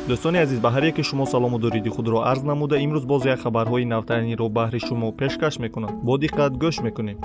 Дӯстони азиз, ба ҳар яке шумо салому дуруди худро арз намуда, имрӯз боз як хабарҳои навтаринро баҳри шумо пешкаш мекунам. Бо диққат гӯш мекунем.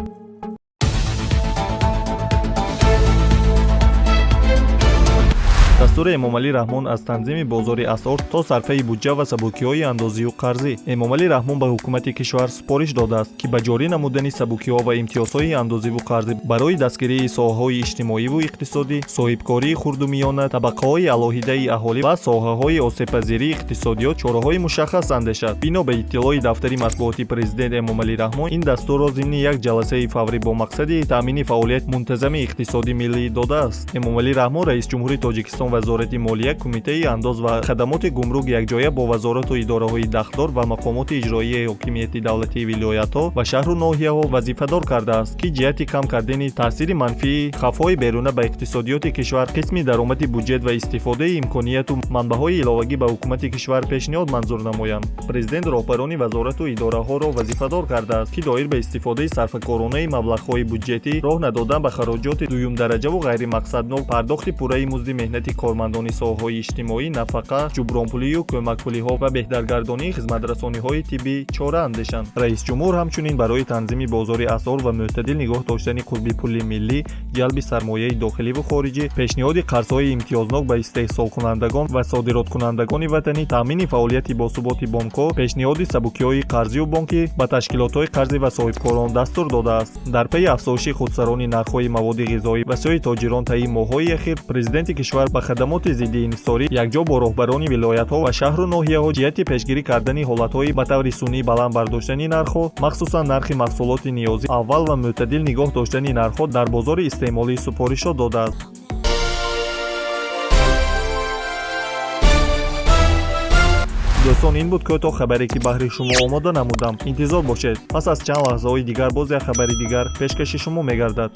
Дастури Эмомалӣ Раҳмон аз танзими бозори асъор то сарфаи буҷа ва сабукиҳои андозию қарзӣ. Эмомалӣ Раҳмон ба ҳукумати кишвар супориш додааст, ки ба ҷорӣ намудани сабукиҳо ва имтиёзҳои андозиву қарзӣ барои дастгирии соҳаҳои иҷтимоиву иқтисодӣ, соҳибкории хурду миёна, табақаҳои алоҳидаи аҳолӣ ва соҳаҳои осебпазирии иқтисодиёт чораҳои мушаххас андешад. Бино ба иттилои дафтари матбуоти президент Эмомалӣ Раҳмон, ин дастурро зимни як ҷаласаи фаврӣ бо мақсади таъмини фаъолияти мунтазами иқтисоди миллӣ додааст. Эмомалӣ Раҳмон раисҷумҳури Тоҷикистон, Вазорати молия, Кумитаи андоз ва хадамоти гумрук якҷоя бо вазорату идораҳои дахлдор ва мақомоти иҷроияи ҳокимияти давлатии вилоятҳо ва шаҳру ноҳияҳо вазифадор кардааст, ки ҷиҳати кам кардани таъсири манфии хавфҳои беруна ба иқтисодиёти кишвар, қисми даромади буҷет ва истифодаи имконияту манбаъҳои иловагӣ ба ҳукумати кишвар пешниҳод манзур намоянд. Президент роҳбарони вазорату идораҳоро вазифадор кардааст, ки доир ба истифодаи сарфакоронаи маблағҳои буҷетӣ, роҳ надодан ба хароҷоти дуюмдараҷаву ғайримақсаднок, пардохти пурраи музди меҳнати кормандони соҳаҳои иҷтимоӣ, нафақа, ҷубронпулию кӯмакпулиҳо ва беҳтаргардонии хизматрасониҳои тиббӣ чора андешанд. Раисҷумҳур ҳамчунин барои танзими бозори асъор ва мӯътадил нигоҳ доштани қурби пули миллӣ, ҷалби сармояи дохиливу хориҷӣ, пешниҳоди қарзҳои имтиёзнок ба истеҳсолкунандагон ва содироткунандагони ватанӣ, таъмини фаъолияти босуботи бонкҳо, пешниҳоди сабукиҳои қарзию бонкӣ ба ташкилотҳои қарзӣ ва соҳибкорон дастур додааст. Дар пайи афзоиши худсарони нархҳои маводи ғизоӣ ва сӯи тоҷирон таи моҳҳои ахир, президенти кишвар ба хадамоти зидди инҳисорӣ якҷо бо роҳбарони вилоятҳо ва шаҳру ноҳияҳо ҷиҳати пешгирӣ кардани ҳолатҳои ба таври сунъӣ баланд бардоштани нархҳо, махсусан нархи маҳсулоти ниёзии аввал ва мӯътадил нигоҳ доштани нархҳо дар бозори истеъмолӣ супоришот додааст. Дӯстон, ин буд кӯтоҳ хабаре, ки баҳри шумо омода намудам. Интизор бошед, пас аз чанд лаҳзаҳои дигар боз як хабари дигар пешкаши шумо мегардад.